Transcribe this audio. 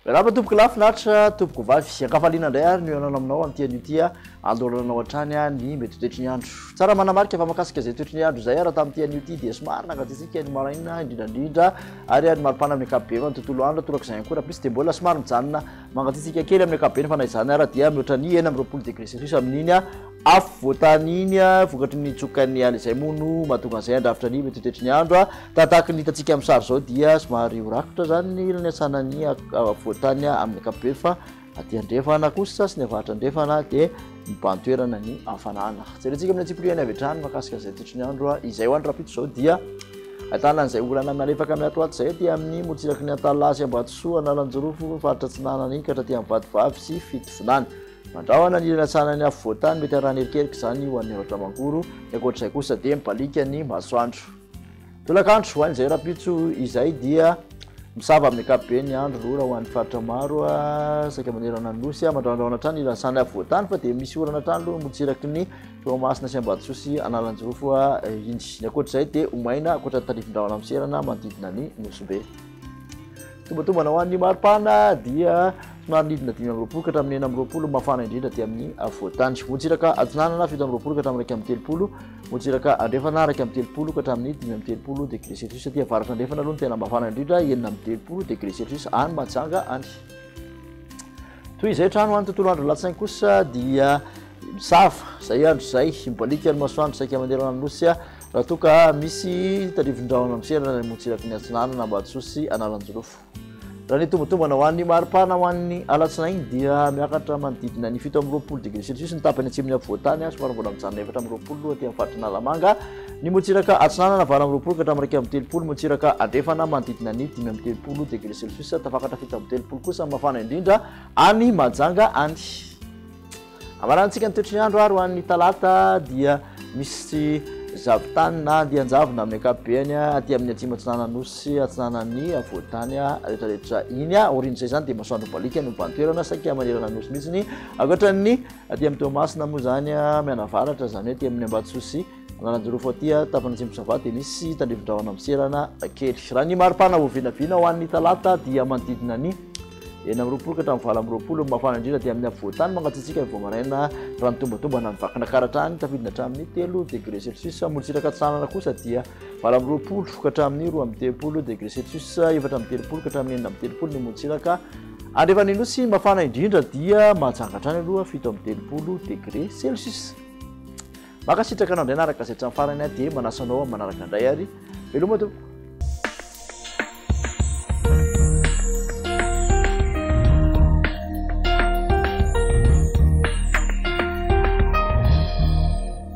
Miarahaba tompoko lahy finaritra tompoko vavy. Ankafaliana indray ary ny mihaonana aminao amin'ity anio ity andorana anao hatrany ny mety ho toetry ny andro. Tsara manamarika fa mahakasika izay toetry ny andro izay ary tamin'ity anio ity dia somary nangatsiatsiaka ny maraina indrindra indrindra ary ny maripana amin'ny ankapobeny ny tontolo andro torak'izay ihany koa rahampitso dia mbola somary mijanona mangatsiatsiaka kely amin'ny ankapobeny fa na izany ara dia mihoatra ny 26 degré celsius amin'iny afovoantany iny vokatry ny tsokan'ny ala izay moa no mahatonga an'izay handrafitra ny mety ho toetry ny andro. Tahatahaky ny hitantsika amin'ny sary izao dia somary ho rakotra izany ny ilany atsinanan'ny afovoantany amin'ny ankapobeny fa aty andrefana kosa sy ny avaratra andrefana dia mibahan-toerana ny hafanana. Jerentsika amin'ny antsipiriany avy hatrany mahakasika an'izay toetry ny andro izay ho an'ny rahampitso izao dia ahitana an'izay orana malefaka miatoato izay aty amin'ny morontsiraky ny Antalaha sy Ambatosoa, Analanjirofo, faritra Atsinanana iny ka hatraty amin'ny Vatovavy sy Fitovinany. Mandrahona ny ilany atsinanan'ny afovoantany mety arahana erikerika izany ho an'ny Alaotra Mangoro, ny ankoatr'izay kosa dia mibaliaka ny masoandro. Tolakandro, ho an'izay rahampitso izay dia misava amin'ny ankapobeny ny andro, rora ho an'ny faritra maro saika manerana ny Nosy. Mandrahondrahona hatrany ny rasana afovoantany fa dia misy orana hatrany aloha morontsiraky ny Toamasina sy Ambatosoa sy Analanjirofo iny. Ny ankoatr'izay dia ho maina ankoatra ny tandrifin-drahona miserana manodidina ny Nosy Be. Tombatombana ho an'ny maripana dia somary nidina 25 ka hatramin'ny 26, mafana indrindra aty amin'ny afovoantany. Morontsiraka atsinanana 27 ka hatramin'ny 31. Morontsiraka andrefana 31 ka hatramin'ny 35 degré celsius. Aty avaratra andrefana aloha no tena mafana indrindra, 36 degré celsius any Mahajanga any. Toy izay hatrany ho an'ny tontolo andro alatsinainy kosa dia misava izay andro izay, mibaliaka ny masoandro saika manerana ny nosy raha toa ka misy tandrifin-drahona miserana ny morontsiraky ny atsinanana Ambatosoa sy Analanjirofo. Raha ny tombatombana ho an'ny maripana ho an'ny alatsinainy dia miakatra manodidina ny 27 degré celsius ny tapany atsimon'ny afovoantany, somary mbola mijanona 24 aloha aty amin'ny faritra Analamanga. Ny morontsiraka atsinanana 28 ka hatramin'ny 31, morontsiraka andrefana manodidina ny 35 degré celsius, tafakatra 37 kosa ny mafana indrindra any Mahajanga any. Amaranantsika ny toetry ny andro ary ho an'ny talata dia misy zavon-tany na andian-javona amin'ny ankapobeny aty amin'ny atsimo atsinanan'ny nosy atsinanan'ny afovoan-tany rehetrarehetra iny. Aorian'izay izany dia masoandro mibaliaka no mibahan-toerana saika manerana ny nosy mihitsy. Ankoatra ny aty amin'ny Toamasina moa izany mianavaratra izany hoe aty amin'ny Ambatosoa sy Analanjirofo aty tapany atsimo Sava dia misy tandrifin-drahona miserana kely. Raha ny maripana ho vinavina ho an'ny talata dia manodidina ny 26 ka hatramin'ny 28 ny mafana indrindra aty amin'ny afovoan-tany, mangatsiatsiaka ny vao maraina raha ny tombatombana ny Vakinankaratra any tafidina hatramin'ny 3 degré celsius. Morontsiraka atsinanana kosa dia 28 ka hatramin'ny 32 degré celsius, 34 ka hatramin'ny 36 ny morontsiraka andrefan'ny nosy. Mafana indrindra dia Mahajanga hatrany aloha 37 degré celsius. Mankasitraka anao indray nanaraka izay hatramin'ny farany aho dia manasa anao amin'ny manaraka indray ary veloma tompoko.